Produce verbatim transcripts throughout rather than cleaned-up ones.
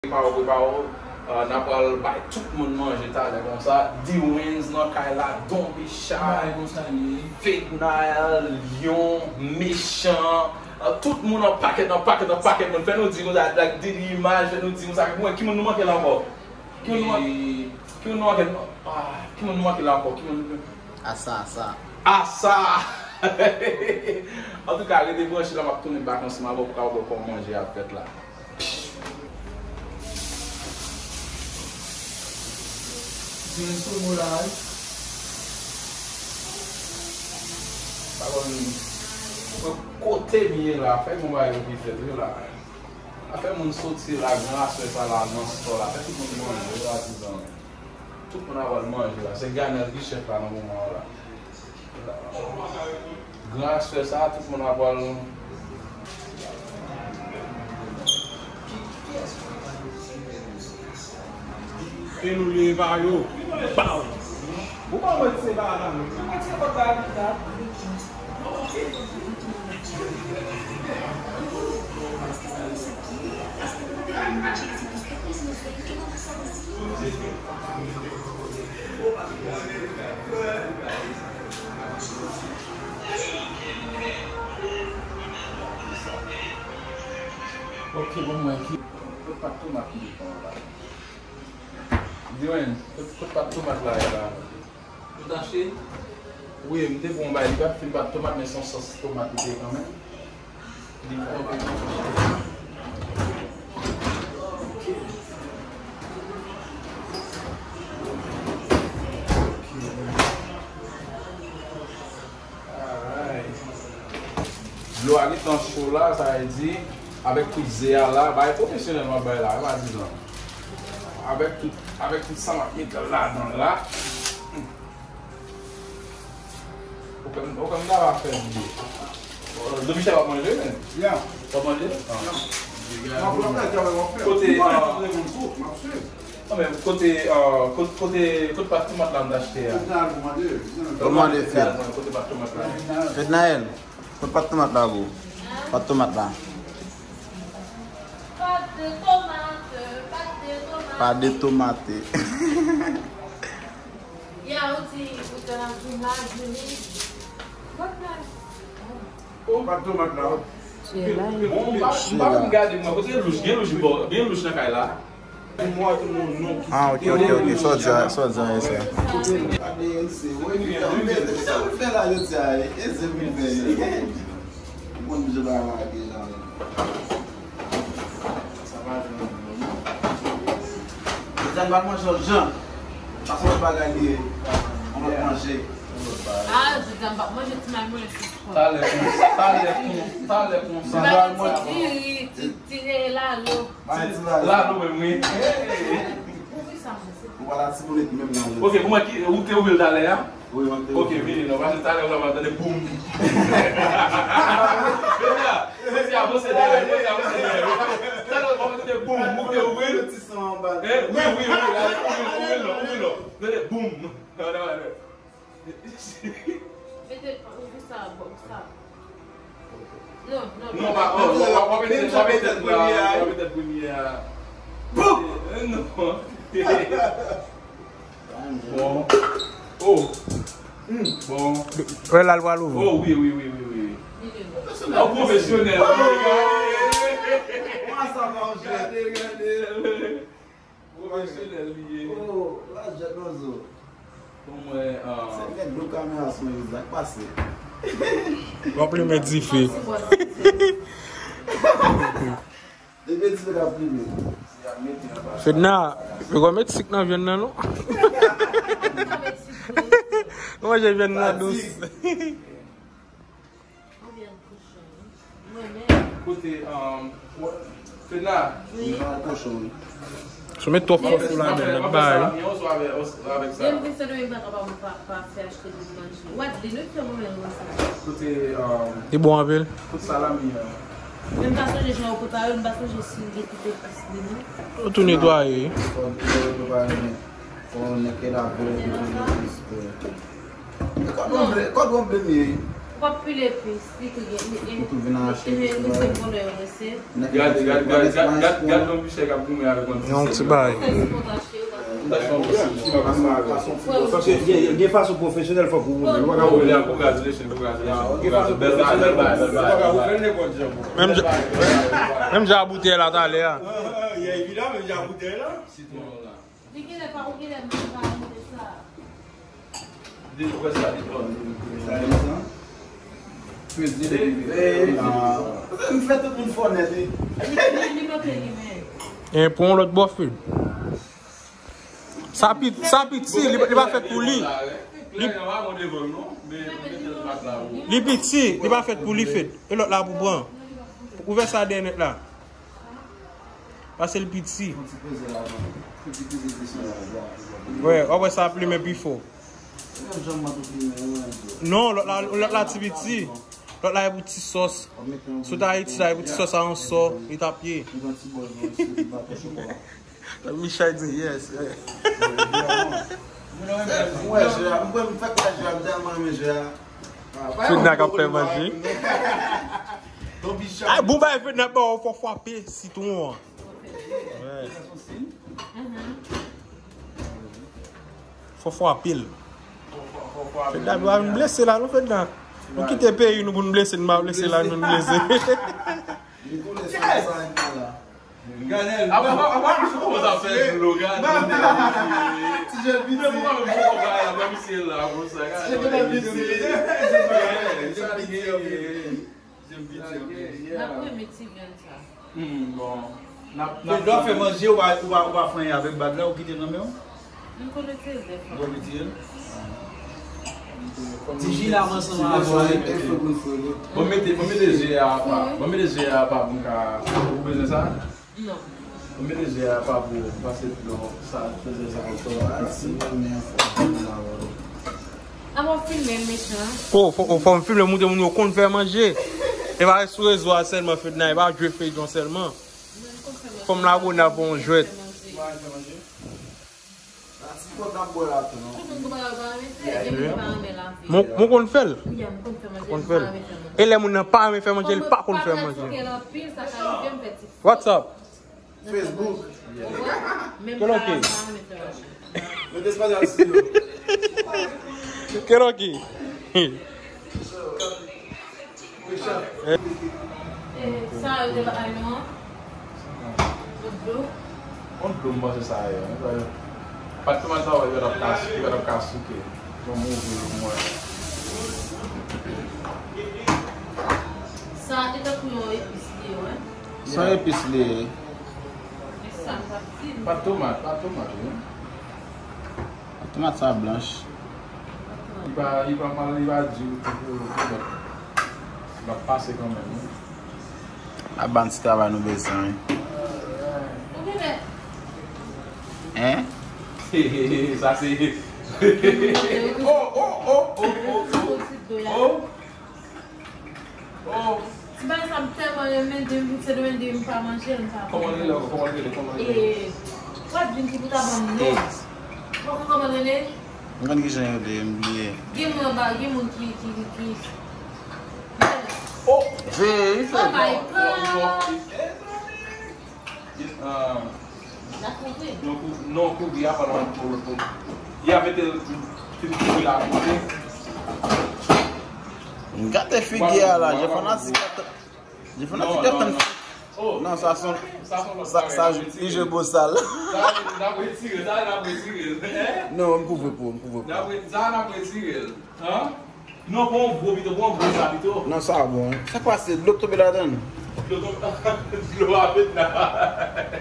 Prepare w, prepare w. Euh, n a pral bay tout moun manje talè konsa. D-Wins nan kay la, Don Bichard, Fednaelle, Lion, Mechan, euh, tout moun an pakèt, an pakèt, an pakèt moun. Fè nou di konsa, like, D D Image, fè nou di konsa, ki moun, ki moun nou manke la ankò? Ki moun nou manke? Ki moun nou manke? Ah, ki moun nou manke la ankò? Ki moun? Asa, asa. Asa! Antouka, rete branche la, m ap tounen bak ansanm avè w pou ka wè kòman manje a ap fèt la. Gen somo la, wi. Pa konn kote m ye la, fè yon bagay yo ki fèt wi la. Afè moun soti la, gran aswè sa la, nan store la, fè tout moun manje la, ti zanmi. Tout moun ap al manje la. Se Ganèl ki chèf la nan moman an la. Gran aswè sa, tout moun ap al. E nou leve yo. Baw! Ou pa wè se pa la, non. Ok, bon, mwen ki. Kot pat tomat li pran la? Dwayne, kot, kot pat tomat la ye la? Ou t achte? Wi, m te pran yon bay, li pa t fin pat tomat, men se yon sòs tomat li te ye kanmenm. Li fè yon ti sòs. Ok. Ok. Alright. Dlo a gentan cho la, sa vle di, avèk tout ze a la, bagay pwofesyonèl m ap bay la, wi, pa di non. Avèk tout, avèk tout sa m ap mete ladan la. Okenn, okenn bagay pa fè bliye. Domichèl ap manje, men. Ya. W ap manje? Ah. Ya. M ap, m ap travay, m ap fè. Kote, ah, m ap swiv. Non, men kote, ah, kot-, kote, kot pat tomat la m t achte a? Ou mande, Fed. Kote pat tomat la? Fednaelle, kot pat tomat la pou? Pat tomat la. Pâte de tomate, pâte de tomate. Pâte de tomate. Ya, ou di, ou te nan jounal, jounal. What the? Oh, pat tomat la. Bon, m pa, m pa konn gade, mwen, kote louch, gen louch bò, gen louch nan kay la. Ah, ok, ok, ok. Sa w di a, sa w di a, e sa. Gade, e se, wi, men, men, men, sa w fè la, jodi a, e, e se vin fè, yo. Ou konn jan bagay la deja, men. Sa pa jan, non. Jodi a, nou pa manje yon jan. Sa se yon bagay li ye. Yon lòt manje. Ah, jodi a, m p ap manje ti mal mwen sou fò. Talè kon, talè kon, talè konsa. M pa manje ti diri, ti, ti lalo. Lalo menm, wi. Pou ki sa, mesye? Ou pa la ti boulèt menm nan. Ok, pou mwen ki, ou te ouvri l talè a? Wi, mwen te ouvri. Ok, vini non, paske talè ou la, mwen tande boum. Mesye, mesye, avanse dèyè, mesye, avanse dèyè. Talè ou tande boum, ou te ouvri l? Ti son anba. Eh, wi, wi, wi, ouvri l, ouvri l non, ouvri l non. Tande boum. Mete, ouvri sa, bò, sa. Non, non, non, pa, oh, w ap, w ap mete, w ap mete tèt la, w ap mete tèt premye a. Boum! Eh, non. Bon. Oh. Hmm, bon. Wè la, l pral ouvri. Oh, wi, wi, wi, wi, wi. Li leve. Oh, pwofesyonèl. Gade, gade. Pwofesyonèl li ye. Oh, la jèt nan zo. Pou mwen, ah, se nèg dlo kamera sou yo, sa k pase? W ap limen dife. Depi dife k ap limen. Fedna, yo konn met sik nan vyann nan, non? Nou manje vyann nan dous. Kote, um, Fedna. Wi. Si w met twòp fòs sou ladan, l ap bay. Menm Sendomeng pa kapab pa, pa fè achte dòt manje. Wadley, nou fè mwen menm sa. Kote, um, li bon anpil. Kote salami an? Men m pa sonje jan yo prepare l, m pa sonje si l gen tout epis li, non. Yo tou netwaye. Fò, fò yo prepare, men fò nèg ki lave yo, yo prepare. Kòd wonble, kòd wonble m ye. W ap pile plis, li tou gen, li, li, li, li, li se volè yo rese. Gad, gad, gad, gad, gad, gad yon bichè k ap goumen avèk yon ti sèl. Yon ti bagay. Sèl sipòtache yo, gad. M ta fè yon pòs. Paske gen, gen fason pwofesyonèl, fòk ou woule. Ou pa ka woule. Congratulations, congratulations. Gen fason pwofesyonèl, bèl bagay, bèl bagay, bèl bagay. Menm jan, menm jan a boutèy la talè a. Evidan, menm jan a boutèy la. Sitwon la. Li genlè pa, ou genlè menm pa monte sa. Li wè sa, li pran. Sa e sa? Peze, peze. M fè tout moun fò nèt, wi. Li, li, li manke li menm. E pou yon lòt bò, Fed. Sa pit-, sa piti, li, li pa fèt pou li. Li, li piti, li pa fèt pou li, Fed. E lòt la pou pran. Ouvè sa dèyè nèt la. Paske l piti. Yon ti peze ladan. Yon ti peze desann la. Wè, w ap wè sa ap limen pi fò. Se menm jan m ap limen, wi. Non, lòt la, lòt la ti piti. Lòt la e pou ti sòs. Si w ta Ayiti la, e pou ti sòs a yon sò, li t ap ye. Li pran ti bòl, non, se li baton chokola. Michel di yes, yeah. Mwen renmen, mwen renmen jè a. Mwen fèk wè jè a, m tèlman renmen jè a. Fedna k ap fè manje. Ay, bon bagay Fedna ba w fò frape sitwon an. Wè. Fò frape l. Fedna, nou pa vin blese la, non, Fedna. Nou kite peyi nou pou n blese, nou pa blese la, nou vin blese. Li koule sou sa la. Gade l. Apa, apa, apa, misye kòmanse ap fè dlo, gade. Ti jèn piti. Depi mwen menm, mwen pa la, mwen misye la, konsa, gade. Ti jèn piti. Ti jèn piti, ok. N ap renmen ti grenn sa. Hmm, bon. N ap, n ap fè manje, ou pa, ou pa, ou pa fè anyen avèk bag la, ou kite l nan men w? M konn retire l dèfwa. Ou konn retire l? Ti Jina ansanm avè w. Bon, mete, bon, mete jè a apa. Bon, mete jè a apa pou m ka, ou bezwen sa? Non. Bon, mete jè a apa pou pase dlo sa, fè sa, sa, sa. Apa w filme m mechan. Oh, fò, fò, fò m filme, montre moun yo konn fè manje. E pa sou rezo a sèlman, Fedna, e pa jwe feyton sèlman. Fò m la gona pou yon jwèt. Mwen, mwen konn fè l. Mwen konn fè l. E lè moun nan pa renmen fè manje, li pa konn fè manje. What's up? Facebook. Kèlòki? Mete espanyòl si yo. Kèlòki? Sa yo te ba nou an? Yon dlo? Yon dlo, m panse sa ye. Pat tomat sa, yo t ap ka, yo t ap ka souke. Yon move pou mwen. Sa te tankou yon epis li ye, wi. Sa epis li ye. Men sa m t ap di. Pat tomat, pat tomat, wi. Tomat sa blanch. Li pa, li pa mal, li pa di pou, pou, pou lòt. L ap pase kanmenm, wi. Ap ban ti travay nou bezwen, wi. Ou genlè. Hein? Sa se. Oh, oh, oh, oh, oh, oh. Oh. Ti bagay sa m tèlman renmen, depi m vin se demen, depi m pa manje l, m pa konn. Kòman l rele ankò? Kòman l rele? Kòman l rele? E, w ap di m ki pou ta ban m non. Ou pa konn kòman l rele? M konn kijan yo rele, m bliye. Gen moun anba, gen moun ki, ki, ki, ki. Oh! Veye, oh my God! Ah. N ap kouvri. Non, kou-, non, kouvri a pa nan pou, pou. Y a mete l, ti kouvri la kote. Gate figi a la, je fanatik. Je fanatik yo tann. Non, sa son, sa, sa, li jwe bosal. Sa, n ap retire, sa, n ap retire. Non, m kouvri pou, m kouvri pou. N ap re-, sa, n ap retire l. Hein? Non, pran yon gwo pito, pran yon gwo sa pito. Non, sa bon. Sa k pase? Dlo k tonbe ladan l? Dlo tonbe, dlo a met la.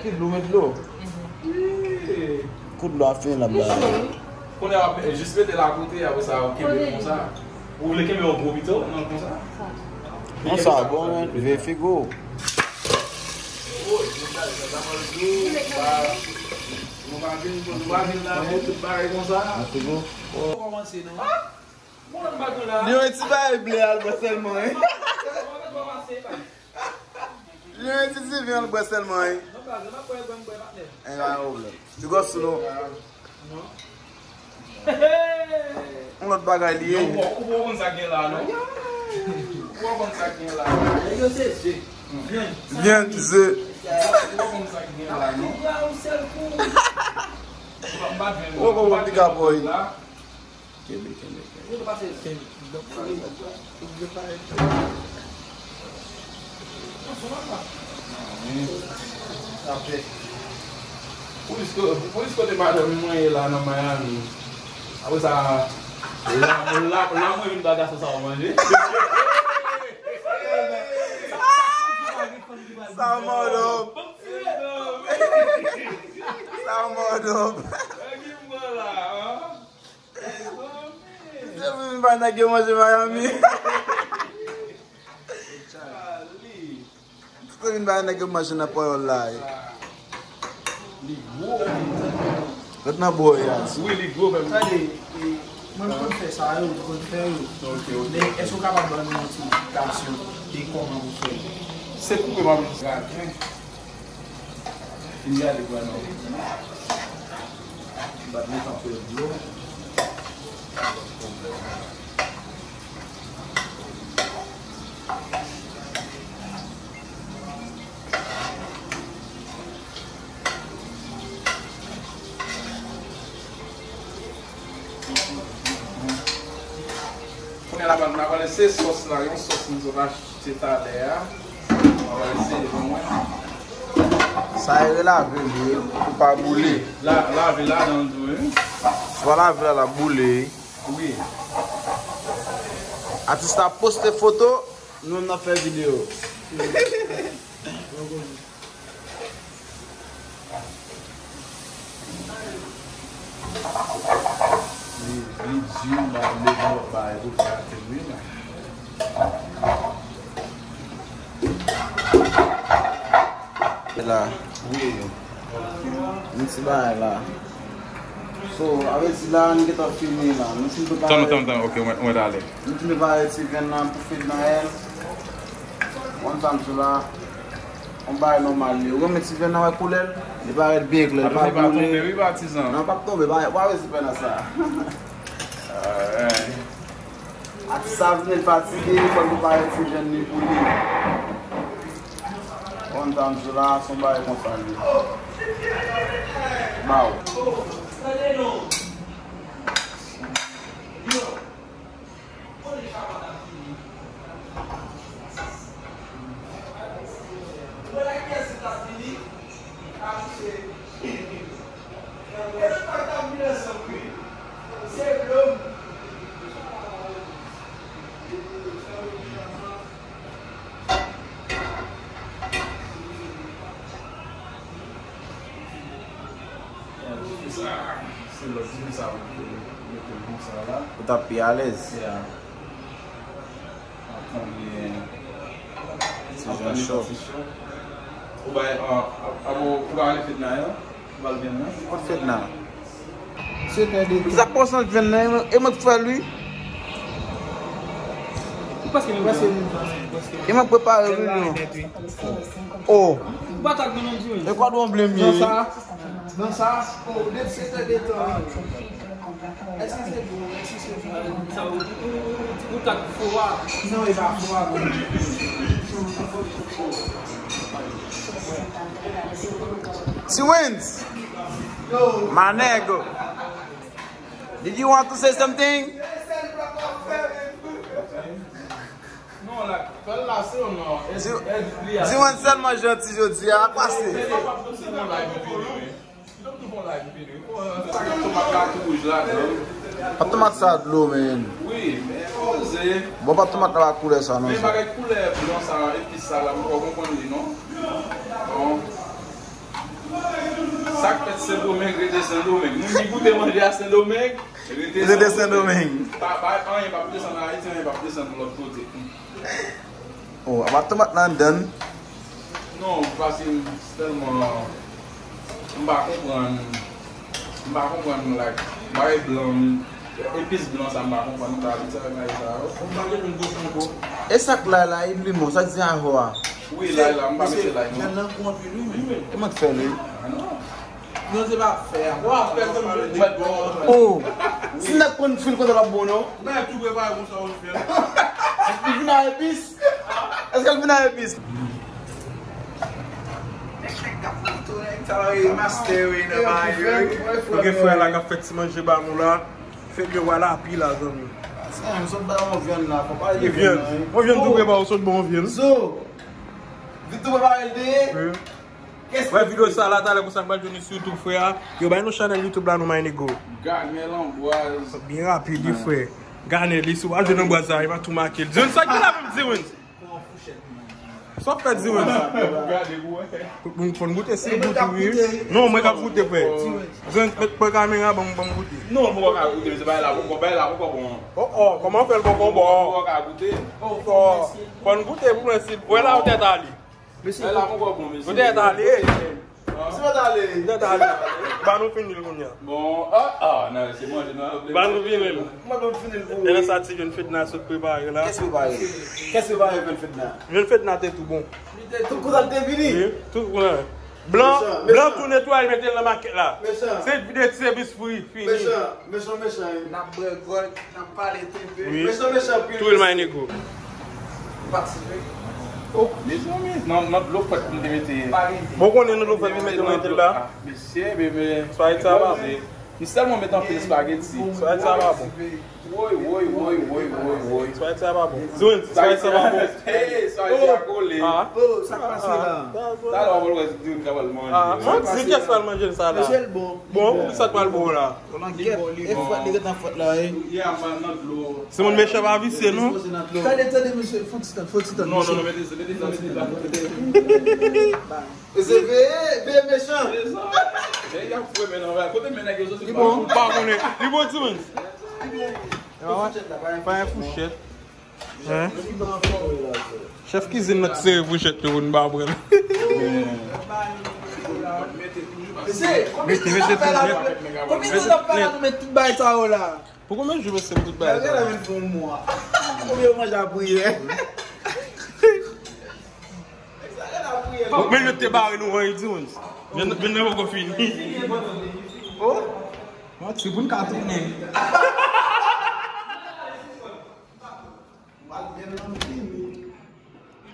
Ki dlo met dlo? Wi. Kou dlo a fini la, bla. Kounye a, w ap jis mete l akote, apre sa, w kenbe l konsa. Ou vle kenbe yon gwo pito, non, konsa? Non, sa bon, men, veye figi w. Nou pa vin, nou pa vin la, tout bagay konsa. Kòmanse, non? Li yon ti bay ble al bwè sèlman, wi. Li yon ti diven al bwè sèlman, wi. E pa yon pwoblèm. Ti gòs sou nou. Yon lòt bagay li ye. Ou poko konn sa gen la, non? Ou konn sa k gen la. Nèg yo se ze. Vyann. Vyann, ze. Ou konn sa k gen la, non? Ou pa jwenn. Ou konn piga boy. Kenbe, kenbe, kenbe. Kenbe. Polis ko-, polis kote madanm mwen ye la nan Miami. Apre sa, la, la, la mwen vin ba gason sa yo manje. Sa mòdòm. Sa mòdòm. Se vin ba nèg yo manje Miami. Se vin ba nèg yo manje nan panyòl la. Li gwo. Ret nan bò ya. Wi, li gwo menm. Tande, e, mwen m konn fè sa yo, m konn fè yo. Ok, ok. Men èske w kapab ban nou yon ti esplikasyon de kòman pou fè l? Se koupe m ap graten. Vin gade pou wè non. M pa t met anpil dlo. Kounye a la, n ap lese sòs la, yon sòs m sot achte talè a. N ap lese l pou mwen. Sa e relave l wi, pou pa boule. La, lave ladan l tou wi. Si w pa lave l, l ap boule. Wi. Atis la poste foto, nou menm n ap fè videyo. Li, li di w ba, li ba, ba, e pou fè atenn wi la. La. Wi. Yon ti bagay la. So, avè di la, nou gentan fini la. Nou fin prepare. Tann, tann, tann, ok, mwen, mwen ale. Nou fin prepare ti vyann nan pou fè nan èl. Konn sa m sou la. Yon bagay nòmal li. Ou renmen ti vyann nan, wè koulè l? Li parèt byen klè, li pa boule. Attention, li pa tonbe, wi, patizan. Non, pa tonbe, pa, pa rezi pè nan sa. Alright. Atis sa vin fatige, fò l prepare ti vyann li pou li. Konn sa m sou la, se yon bagay konsa li. Baw. Sa, se lòt dife sa pou mete l konsa la. Ou t ap pi alèz. Yeah. Ap tann li, ap tann li pati cho. Ou bay, a, a, a, ou pa ale fedna yo? Ou pa al vyann nan? Kot fedna? Sa k pase ant vyann nan, e mwen k fè l wi. Ou prèske menm jan. E mwen k prepare l wi non. Oh. Ou pa t ak mwen non, di mwen. E kwa dwonble m ye? Nan sa, nan sa, oh, de sete de tan. Èske se bon? Èske se bon? Sa ou, ou, ou, ou t ak fo a? Non, e pa fo a, bon. T-Wins. My nigga. Did you want to say something? Non, la, fè l la, se yon non. Di, di mwen sèlman janti jodi a, pase. Tomat la tou wouj ladan. Pat tomat sa dlo, men. Wi, men poze. Bon, pat tomat la pa koulè sa, non. Men bagay koulè blan sa, epis sa la, m pa konprann li, non. Bon. Sa k fèt Sendomeng rete Sendomeng. Moun ki goute manje a Sendomeng, rete Sendomeng. Pa, pa, anyen p ap desann Ayiti, anyen p ap desann lòt kote. Oh, apa tomat nan anndan? Non, paske m tèlman, m pa konprann, m pa konprann, like, bagay blan, epis blan sa m pa konprann, m pa abitye ak bagay sa yo. Ou pa gen menm kochon ankò? E sa k lay la, e limon, sa k di aho a? Wi, lay la, m pa mete lay non. Vyann nan gou anpil wi, men. E mwen k fè l wi. Ah non. Non, se pa fè a. Wa fè konn jodi bon. Oh, si nèg konn fil kote l ap bon non. Bagay tou prepare konsa ou fè. Vin a epis. Èske l vin a epis? Ok, frè la k ap fè ti manje ba nou la. Fè byen wala api la, zanmi. Sa, m sot bay yon vyann la, fò pa Yon vyann. Yon vyann tou prepare, w sot bon vyann. So, vit tou prepare l te ye. Wi. Wè videyo sa la, talè pou sa k pral jwenn sou YouTube, frè a. Yo bay nou chanèl YouTube la, nou, my nigga. Ganèl anbwaz. Byen rapid, wi, frè. Ganèl, li sou al jwenn anbwaz la, li pa tou make l. Jwenn sa ki la menm, Diwens. Sa w ap fè, Diwens? Pou, pou, pou n goute si l goute, wi. Non, mwen k ap goute, frè. Diwens, met pran kamera, ban m, ban m goute. Non, mwen pa ka goute, mesye, bagay la poko, bagay la poko bon. Oh, oh, kòman fè l poko bon? Mwen pa ka goute. Oh, fò n goute pou mwen si, wè la, ou tèt ale. Mesye, la poko bon, mesye. Ou tèt ale. Mesye, tèt ale. Ou tèt ale. Ban nou fini l kounye a. Bon, ah, ah, non, se manje, non. Ban nou fini l. Mwen ban m fini l pou ou. E nan sa ti jèn Fedna sot prepare la. Kès prepare? Kès prepare jèn Fedna? Jèn Fedna te tou bon. Li te tou koutan, li te vini. Wi, tou bon. Blan, blan tou netwaye, mete l nan makèt la. Mechan. Se vide ti sèvis fri, fini. Mechan, mechan, mechan, wi. N ap bwè gròg, n ap pale tripè. Wi. Mechan, mechan, anpil. Tou el my nigga. Patisipe. Oh, mezanmi, nan, nan dlo fwèt pou m te mete. Bon, konnen nan dlo fwèt pou mete mwen te la. Ah, mesye, bebe. Sa a, sa a pa bon. M sèlman met anpil espageti. Sa a, sa a pa bon. Woy, woy, woy, woy, woy, woy. Sa a, sa a pa bon. Sa a, sa a pa bon. Hey, sa a, sa a kole. Ah. Oh, sa k pase la? Talè w ap wè si Diwens ka pral manje. Ah, mwen di kès pral manje sa la. Mesye, l bon. Bon, sa k pral bon la? Li bon, li bon. E fwèt, li gentan fwèt la, wi. Yeah, man, nan dlo. Se moun mechan pa visye, non? Tande, tande, mesye, fò ti tan, fò ti tan, non, non, mesye. Non, mete, mete, mete, mete. Mesye, veye, veye mechan. Se sa. Nèg y ap fwe men nan vay. Kote men nèg yo soti? Li bon. Ou pa konnen. Li bon, Diwens. Li bon. Pa yon fouchèt. Hein? Chèf kizin nan t sere fouchèt yo pou n pa pran. Mete, mete, mete. Konbyen tan n ap fè la nou met tout bagay sa yo la? Pou konbyen jou mesye pou tout bagay sa yo? Konbyen yo manje a priyè? Men yo te bare nou an, Diwens. Men, men nou poko fini. Oh. Manti, pou n ka tounen.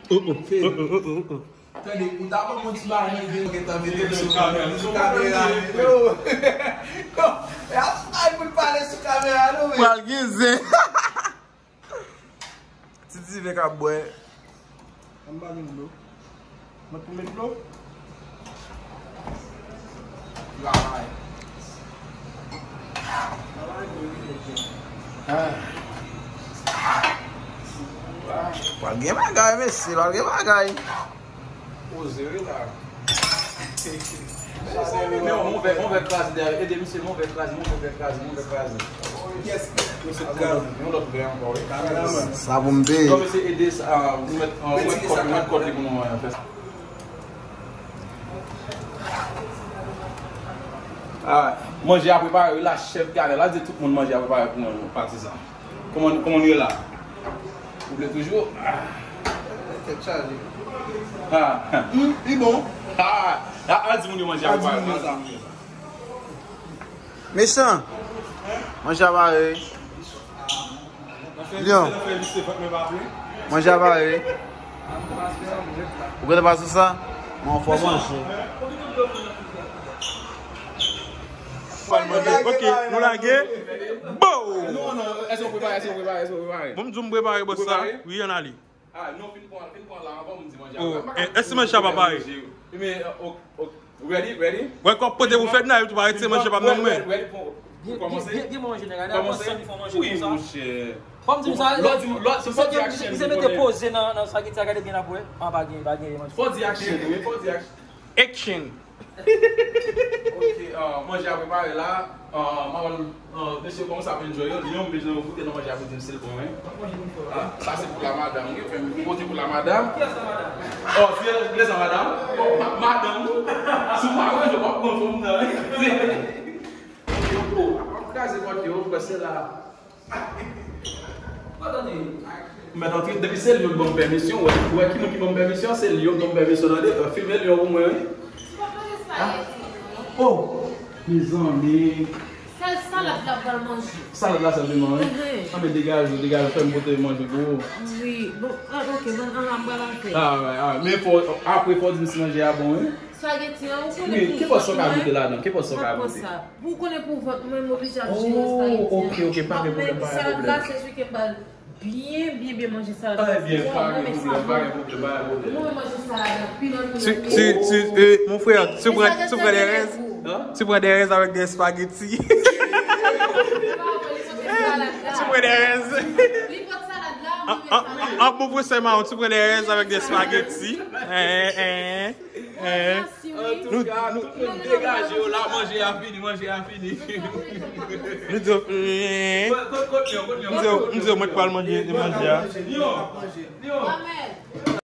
Oh, oh, oh, oh, oh, oh. Tande, ou ta ban mwen ti bagay, men gen gentan mete m sou kamera, sou kamera, yo. Yo, e ap bay pou l pale sou kamera, non, men. Pral gen zen. Ti diven k ap bwè. Ann ba nou dlo. Mwen pou met dlo. Travay. Pral gen bagay, mesye, pral gen bagay. Poze wi la. Men yon vè, yon vè kraze dèyè. Ede misye, yon vè kraze, yon vè kraze, yon vè kraze. Yes. Misye kraze. Yon lòt vè ankò, wi. Sa pou m peye. Non, misye ede sa, ah, ou mèt, ah, ou mèt kòd, ou mèt kòd li pou nou, eh, fè sa. Ah, manje a prepare, wi la, chèf Ganèl la di tout moun manje a prepare pou nou, patizan. Kòman, kòman nou ye la? Ou vle toujou? Ah. Tèt chaje. Ah. Hmm, li bon. Ah. Ah, al di moun yo manje a prepare. Al di moun yo sa. Mechan. Manje a pare. Lyon. Manje a pare. Ou gentan pase sa? Mwen fò manje. Ok, nou lage. Bow! Non, non, èske w prepare, èske w prepare, èske w prepare? Bon, m di w m prepare, bòs, sa. Wi, ann ale. Ah, non, fin pran, fin pran la anvan, m di manje a pare. Oh, èske manje a pa pare? Men, ok, ok. Ready, ready? Wè, kòb pote pou Fedna, yo tou pa rete manje pa ban mwen. Ready, ready, ready pou, pou kòmanse? Gen, gen, gen manje, nèg, la, kòmanse? Wi, monchè. Fò m di sa, lè w di, lè w, se fò di action, se mete poze nan, nan sa ki ti a gade byen apre. Ah, pa gen, pa gen manje. Fò di action, wi, fò di action. Action. Ok, ah, manje a prepare la. Ah, m a wè, ah, mesye, kòman sa ap enjoy yo? Lyon, m bezwen goute nan manje a pou di m si l bon, wi. Ah, sa se pou la madam, wi. Fè m pote pou la madam. Oh, se lè sa, madam. Oh, ma-, madam. Si w pa wè, w ap pran fanm nan, wi. Yo, oh, ap kraze pòt yo, prese la. Mèt antre, depi se Lyon k ban m pèmisyon, wè, wè ki moun ki ban m pèmisyon, se Lyon k ban m pèmisyon, tande, filme Lyon pou mwen, wi. Oh, mezanmi. Salad la pral manje. Salad la sèlman, wi. Mhm. Anben degaje w, degaje w, fè m pote manje pou ou. Wi, bon, ah, ok, bon, ah, m pral al fè. Ah, wi, ah, men fò, apre fò w di m si manje a bon, wi. Spaghetti an, ou konnen pou vant mwen. Wi, kenpòt sa w ka goute ladan, kenpòt sa w ka goute. Ou konnen pou vant mwen, m oblije ap jere spaghetti an. Oh, ok, ok, pa gen pwoblèm, pa gen pwoblèm. Salad la, se jwi ke m pral byen, byen, byen manje salad la. Ah, ebyen, pa gen pwoblèm, pa gen pwoblèm, pa gen pwoblèm. Mwen manje salad la, pi lòt mwen. Tu, tu, tu, euh, mon frère, tu prends, tu prends des raises? Hein? Tu prends des raises avec des spaghettis? Tu prends des raises. Li pot salad la, mwen manje salad la. Ah, ah, ah, mon frère, c'est marrant, tu prends des raises avec des spaghettis. Hein, hein. Hein? Antouka, tout moun degaje yo la, manje a fini, manje a fini. Nou di yo, eh. Kote, kote, kote, kote, nou di yo, nou di yo, mwen pral manje, manje a. Lion, Lion.